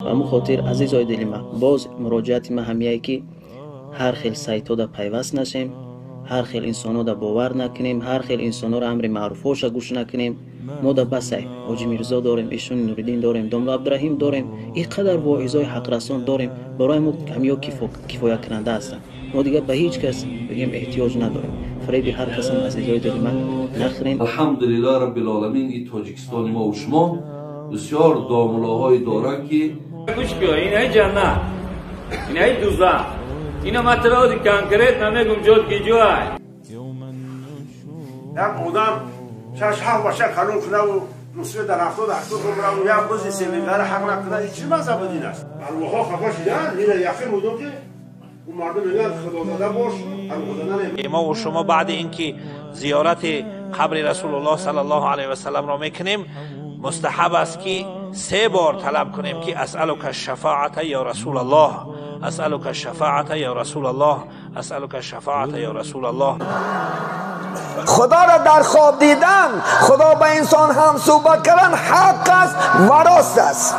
Ба ҳамун хотир азизои дили ман, боз муроҷиати ман ҳамияе ки ҳар хел сайтҳода пайваст нашем, ҳар хел инсонҳода бовар накунем, ҳар хел инсонҳоро амри маъруфҳоша гӯш накунем. Мо да басай Ҳоҷи Мирзо дорем, Ишони Нуриддин дорем, Домла Абдураҳим дорем, ин қадар воизои ҳақрасон дорем, барои мо ҳамиё кифоякунанда ҳастанд. Мо дигар ба ҳеҷ кас бигем эҳтиёҷ надорем. Фиреби ҳар касам азизои дили ман нахӯрем. Алҳамдулиллаҳ раббил оламин, ин Тоҷикистони мо ва шумо бисёр домулоҳое доранд ки гӯш кун, инаи ҷаннат, инаи дузах, ина ман туро конкрет намегум ҷод ки ҷой. Як одам шаш ҳафт бача калон кунаву нусре дар 70-80 умраву як бузи семигаре ҳақ накуна, ин чӣ мазҳаби дин аст? Аллоҳҳо хафа шидан, ина яқин будум ки ӯ мардум мегӯянд худозада бош, худозада не. Мо ва шумо баъди ин ки зиёрати қабри Расулуллоҳ саллаллоҳу алайҳи васалламро мекунем, мустаҳаб аст ки се бор талаб кунем ки асъалука шафоата ё Расулаллоҳ, асъалука шафоата ё Расулаллоҳ, асъалука шафоата ё Расулаллоҳ. خدا را در خواب دیدن، خدا با انسان هم صحبت کردن حق است و راست است.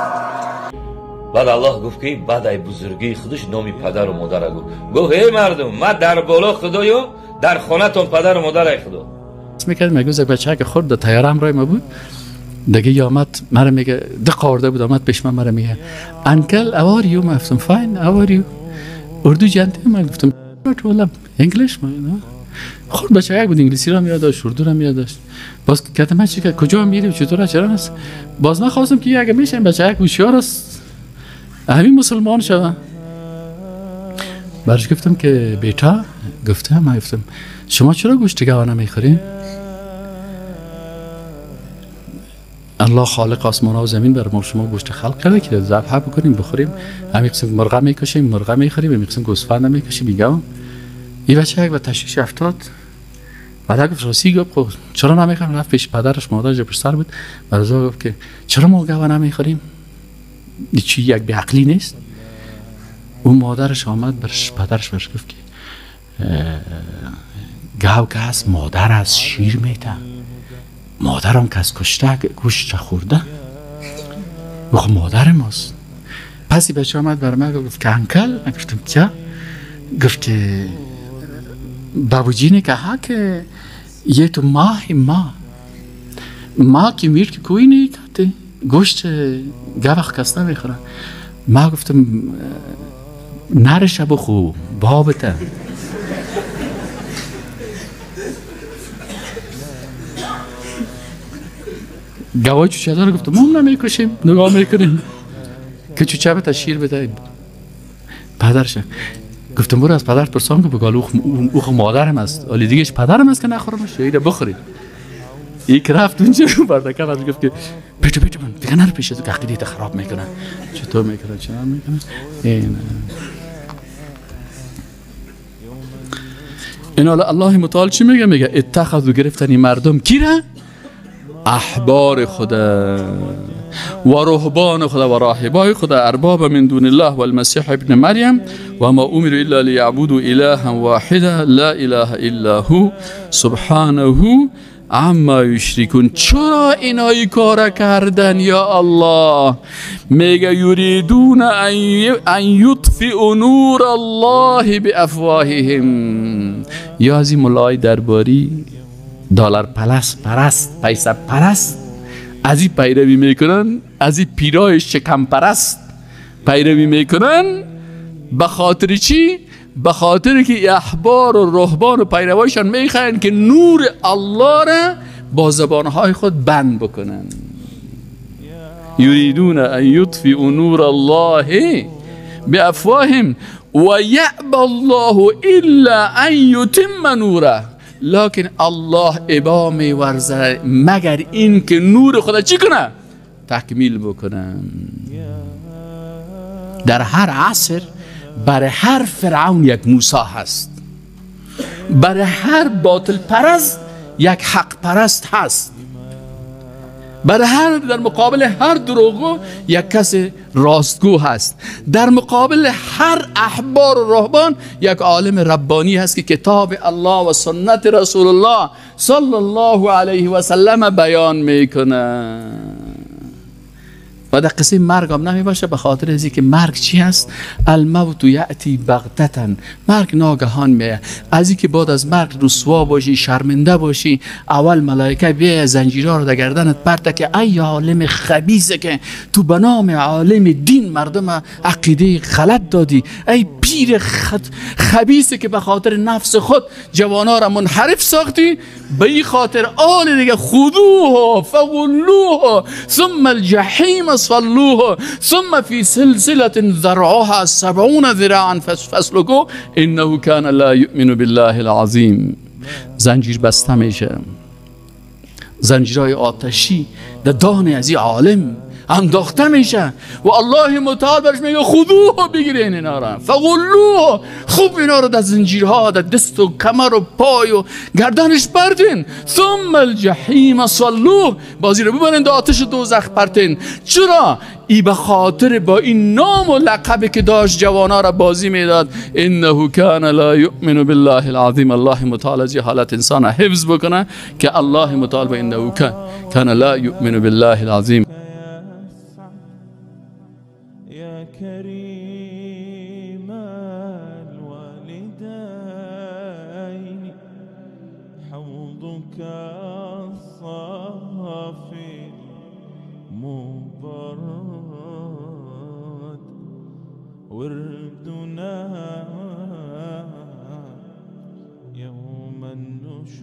بعد الله گفت که بعد ای بزرگی خودش نامی پدر و مادر گفت. گفت ای مردم، من در بالا خدایم، در خانه‌تون پدر و مادر ای خدا. میکرد میگه یک بچه که خورد در تیاره همراه ما بود دیگه، یا آمد مرا میگه دقه آورده بود، آمد پیش من مرا میگه uncle how are you؟ من گفتم fine how are you؟ اردو جنتی؟ من گفتم والله English. من خورد بچه یک بود، انگلیسی رو هم یاد داشت، اردو رو هم یاد داشت. باز گفتم من چی کجا میری چطور چرا است؟ باز من خواستم که اگه میشه بچه یک هوشیار است همین مسلمان شوه. برش گفتم که بیتا، گفتم من گفتم شما چرا گوشت گاو نمیخورین؟ الله خالق آسمان ها و زمین بر ما شما گوشت خلق کرده که ذبح بکنیم بخوریم، همین قسم مرغ میکشیم مرغ میخوریم، همین قسم گوسفند میکشیم. میگم این بچه یک به تشویش افتاد. بعد گفت راستی گفت خب چرا نمیخوریم؟ رفت پیش پدرش، مادرش پشت سر بود، برای گفت که چرا ما گاو نمیخوریم؟ چی یک بیعقلی نیست؟ اون مادرش آمد برش پدرش برش گفت که گاو که هست مادر از شیر میده، مادرم که از کشته گوشت خورده، خب مادر ماست. پس این بچه آمد برای من گفت که انکل، من گفتم کیا؟ گفت که بابوجی نے کہا کہ یہ تو ماں ہے، ماں ماں کی میر کی کوئی نہیں کھاتے، گوشت گاو کس نمیخورن. ما گفتم نرش بخو بابته. گوای چوچه داره، گفتم ما هم نمیکشیم، نگاه میکنیم که چوچه بده شیر بده. پدرش گفتم برو از پدرت پرسان که بگال او مادرم است، ولی دیگهش پدرم است که نخورمش، ایده بخوری. یک رفت اونجا رو بردکم از گفت که پیچو پیچو من دیگه نرو پیش تو که عقیده خراب میکنه، چطور میکنه چطور میکنه. این حالا الله متعال چی میگه؟ میگه اتخذوا، گرفتن مردم کی را؟ احبار خدا و رهبان خدا و راهبای خدا، ارباب من دون الله و المسیح ابن مریم و ما امروا الا لیعبدوا الها واحدا لا اله الا هو سبحانه عما یشرکون. چرا اینایی کار کردن یا الله؟ میگه یریدون ان یطفئوا نور الله بافواههم. یا از این ملای درباری دلار پرست پیسه پرست از این پیروی میکنن، از این پیرای شکم پرست پیروی میکنن. به خاطر چی؟ به خاطر که احبار و رهبان و پیروایشان میخواین که نور الله را با زبانهای خود بند بکنن. یریدون ان یطفئوا نور الله بافواههم و یأبی الله الا ان یتم نوره. لکن الله ابا میورزه مگر این که نور خدا چی کنه؟ تکمیل بکنه. در هر عصر برای هر فرعون یک موسی هست، برای هر باطل پرست یک حق پرست هست، برای هر در مقابل هر دروغگو یک کس راستگو هست، در مقابل هر احبار و رهبان یک عالم ربانی هست که کتاب الله و سنت رسول الله صلی الله علیه و سلم بیان میکنه. و در قصه مرگ هم نمی باشه، به خاطر از که مرگ چی هست؟ الموت یأتی بغتة، مرگ ناگهان میه. از اینکه بعد از مرگ رسوا باشی، شرمنده باشی، اول ملائکه بیه زنجیرها رو در گردنت پرته که ای عالم خبیثه که تو به نام عالم دین مردم عقیده غلط دادی، ای پیر خبیثه که به خاطر نفس خود جوانا را منحرف ساختی، به این خاطر آل دیگه خذوه فغلوه ثم الجحیم صلوه ثم في سلسلة ذرعها 70 ذراعا فاسلكوه انه كان لا يؤمن بالله العظیم. زنجیر بسته میشه، زنجیرهای آتشی در دان از این عالم انداخته میشه و الله متعال برش میگه خذوه، بگیرین اینا را، فغلوه، خوب اینا رو در زنجیرها در دست و کمر و پای و گردنش پرتین، ثم الجحیم صلوه، بازی رو ببرین در آتش دوزخ پرتین. چرا؟ ای به خاطر با این نام و لقبی که داشت جوانا را بازی میداد. انه کان لا یؤمن بالله العظیم. الله متعال از حالت انسان حفظ بکنه که الله متعال به انه کان لا یؤمن بالله العظیم. كريم الوالدين حوضك الصافي المبرد وردنا يوم النشور.